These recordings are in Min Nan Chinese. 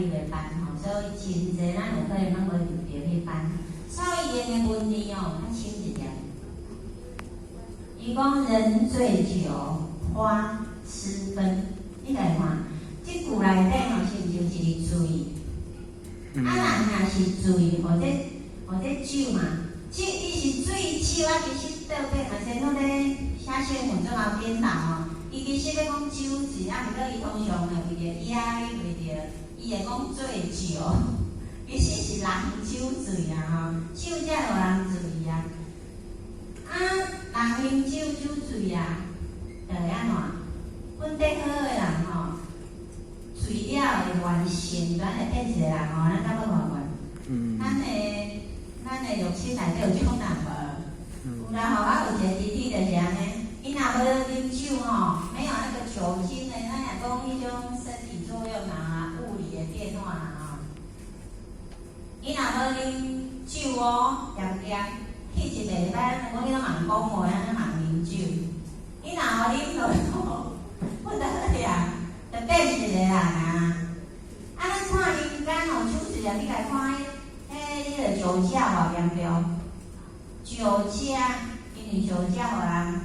入的班吼，所以真濟咱有可能攏無入著彼班。所以𪜶的文字哦較深一點。伊講人醉酒花痴分，你來看，這句內底吼是毋是有一個醉？啊，人若是醉，或者酒嘛，這伊是醉酒啊，其實倒變嘛，先講咧寫新聞做後顛倒吼，伊其實欲講酒醉，啊，毋過伊通常會為著押韻，為著伊會講醉酒，其實是人酒醉啊吼，酒才會予人醉啊。啊，人飲酒酒醉啊，就會按怎？本底好的人吼，醉了會完成，轉會變一個人吼，咱敢欲看看？咱的肉身內底有這種人無？有啦吼，啊有一個弟弟就是按呢，伊若無啉酒吼，沒有那個酒精的，咱若講彼種生理作用啊，物理的變化啦吼。伊若無啉酒哦，恬恬去一禮拜，我彼攏茫講話，按呢茫啉酒。伊若予啉落吼，不得了，就變一個人啊！啊，咱看人間吼，酒醉啊，你來看彼個酒駕偌嚴重，酒駕因為酒駕予人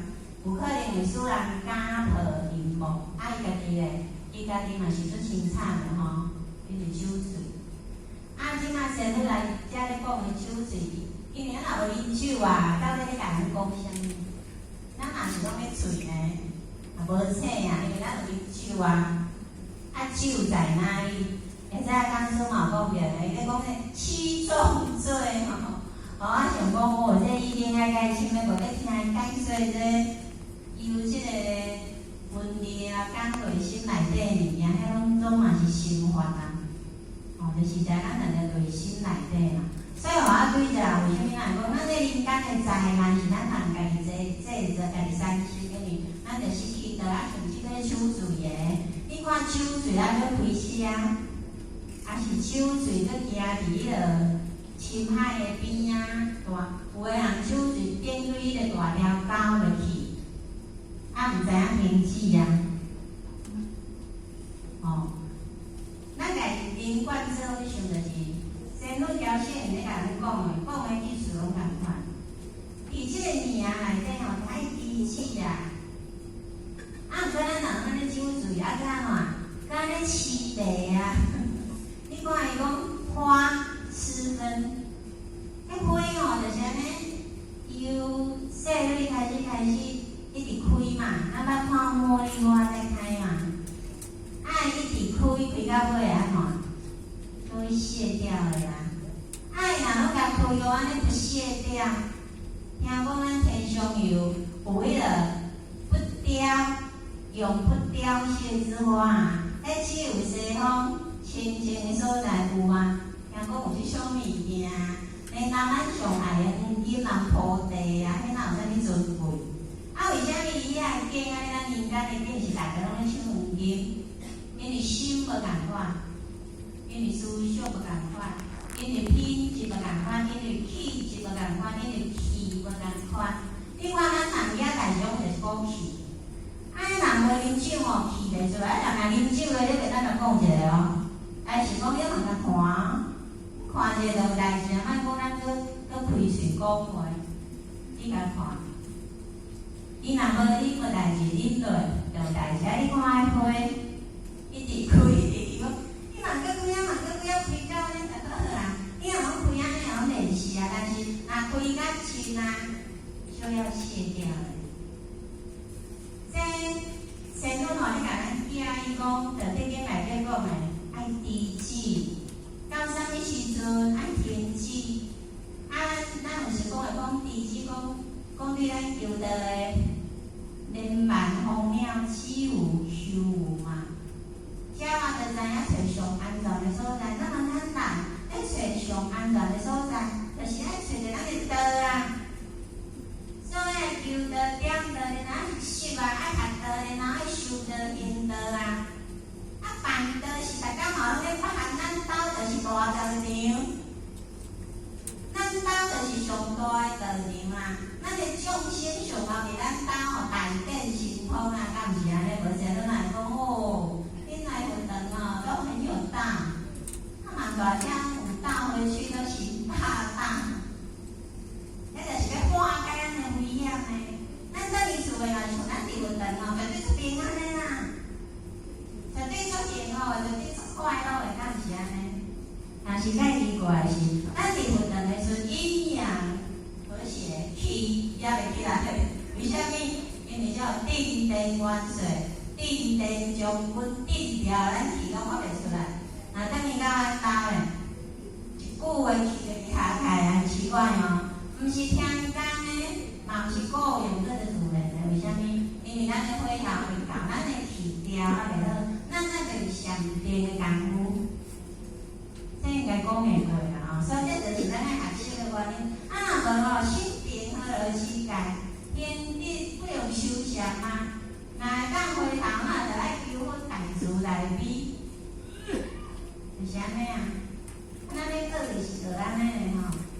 有可能會使人家破人亡，啊，伊家己咧，伊家己嘛是足凄慘的吼，因為酒醉。啊，這馬仙女來遮咧講的酒醉，因為咱若無啉酒啊，到底咧共咱講啥物？咱嘛是攏咧醉呢，也無醒啊，因為咱有啉酒啊。啊，酒在哪裡？會使講師嘛有講著咧，伊咧講咧七宗罪吼。哦，啊想講哦，這一定愛解深的，無咧聽伊解說這由這個文字啊，講內心內底物件，彼攏總嘛是心法啊。哦，就是在咱人的內心內底嘛。所以我對這為啥物咱會講，咱這人間的災難是咱人家己製造、家己產生，因為咱就失去道啊，像這個酒醉的，你看酒醉啊，閣開車，抑是酒醉閣行佇彼個深海的邊啊，大有的人酒醉頂對彼個大條溝落去，啊，毋知影停止啊。哦，咱家人貫做去想就是，仙女條線咧共咱講的，講的意思攏仝款。佇這個名內底吼，愛知止啊。啊，毋過咱人按呢酒醉，啊，閣按怎？閣按呢痴迷啊！你看伊講花痴分，彼花吼就是按呢，由細蕊開始一直開嘛，咱捌看茉莉花在開嘛，啊，一直開開到尾按怎？都會謝掉的啊！啊，伊若攏共開予按呢不謝掉，聽講咱天上有彼個不凋、永不凋謝之花啊！彼只有西方清淨的所在有啊。聽講有這種物件，連咱上愛的黃金人鋪地啊，彼哪有啥物尊貴？啊，為啥物伊遐的景按呢？咱人間的景是逐家攏咧搶黃金？因為心無仝款，因為思想無仝款，因為品質無仝款，因為氣質無仝款，因為氣無仝款。你看咱人遐大種就是講氣，啊，人無啉酒吼，氣袂出來；啊，人若啉酒咧，你袂當共講一下哦。還是講你通共看，看一下就有代誌啊，莫講咱閣閣開喙講話，你共看。伊若無啉無代誌，啉落就有代誌。啊，你看彼花一直開，一直開，你嘛閣幾仔嘛閣幾仔開到按呢就好啊。你若講開按呢會練習啊，但是若開較深啊，就要謝掉了。這仙女吼，你共咱教伊講，就聖經內底講的，愛知止，到啥物時陣愛停止。啊，咱有時講會講知止，講講對咱求道的連萬方妙，只有虛無嘛。遮嘛就知影揣上安全的所在。那麼咱人欲揣上安全的所在，就是愛揣著咱的道啊。所以求道、點道，然後是習啊，愛學道，然後愛修道、行道啊。啊，辦道是逐工嘛攏咧發行，咱兜就是大道場，咱兜就是上大的道場啊。咱的眾生上後佇咱兜吼，大展神通啊，敢毋是按呢？無仙女來講哦，恁來佛堂哦，都很有道。大聲有倒回去都是大大，彼就是欲化解咱的危險的。咱轉去厝的若像咱佇佛堂吼，絕對足平安的啦，絕對足幸福的，絕對足快樂的，敢毋是按呢？但是較奇怪的是，咱佇佛堂的時陣，陰陽和諧，氣也袂起來。為啥物？因為這有鎮殿元帥、鎮殿將軍鎮牢，咱氣攏發袂出來。若轉去到咱兜咧，一句話氣就卡開來，奇怪哦，毋是天公的，嘛毋是雇傭這個主人的，為啥物？因為咱的火候未夠，咱的氣調猶袂好，咱那就是禪定的功夫。這應該講會過啦吼，所以這就是咱愛學習的原因。啊，若無吼，心平和樂世界，天地不用修禪嗎？若會當回頭，那就愛求佛大慈大悲，就是按呢啊。